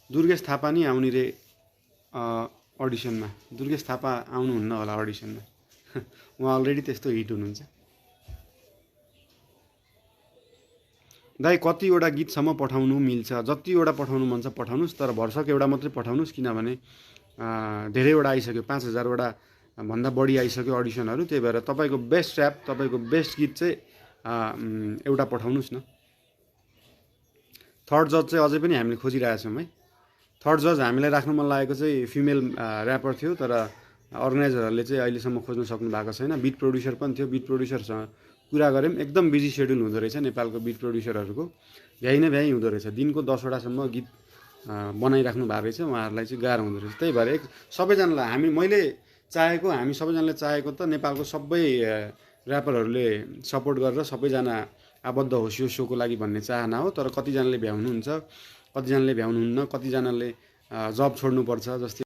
दुर्गेश थापा नि आउने रे अडिसनमा। दुर्गेश थापा आउनुहुन्न होला अडिसनमा। उहाँ अलरेडी त्यस्तो हिट हुनुहुन्छ। दाइ कतिवटा गीतसम्म पठाउनु मिल्छ? जतिवटा पठाउनु मन छ पठाउनुहोस्, तर भरसक एउटा मात्रै पठाउनुहोस्, किनभने धेरैवटा आइसक्यो, 5000वटा भन्दा बढी आइसक्यो अडिसनहरू। त्यही भएर तपाईँको बेस्ट ऱ्याप, तपाईँको बेस्ट गीत चाहिँ एउटा पठाउनुहोस् न। थर्ड जज चाहिँ अझै पनि हामीले खोजिरहेछौँ है। थर्ड जज हामीलाई राख्नु मन लागेको चाहिँ फिमेल ऱ्यापर थियो, तर अर्गनाइजरहरूले चाहिँ अहिलेसम्म खोज्न सक्नु भएको छैन। बिट प्रड्युसर पनि थियो, बिट प्रड्युसरसँग कुरा गऱ्यौँ, एकदम बिजी सेड्युल हुँदो रहेछ नेपालको बिट प्रड्युसरहरूको। भ्याइ न भ्याइ हुँदो रहेछ, दिनको 10वटासम्म गीत बनाइराख्नु भएको रहेछ, उहाँहरूलाई चाहिँ गाह्रो हुँदो रहेछ। त्यही भएर सबैजनालाई हामी सबैजनाले चाहेको त नेपालको सबै ऱ्यापरहरूले सपोर्ट गरेर सबैजना आबद्ध होस् यो सोको लागि भन्ने चाहना हो। तर कतिजनाले भ्याउनुहुन्छ, कतिजनाले भ्याउनुहुन्न, कतिजनाले जब छोड्नुपर्छ। जस्तै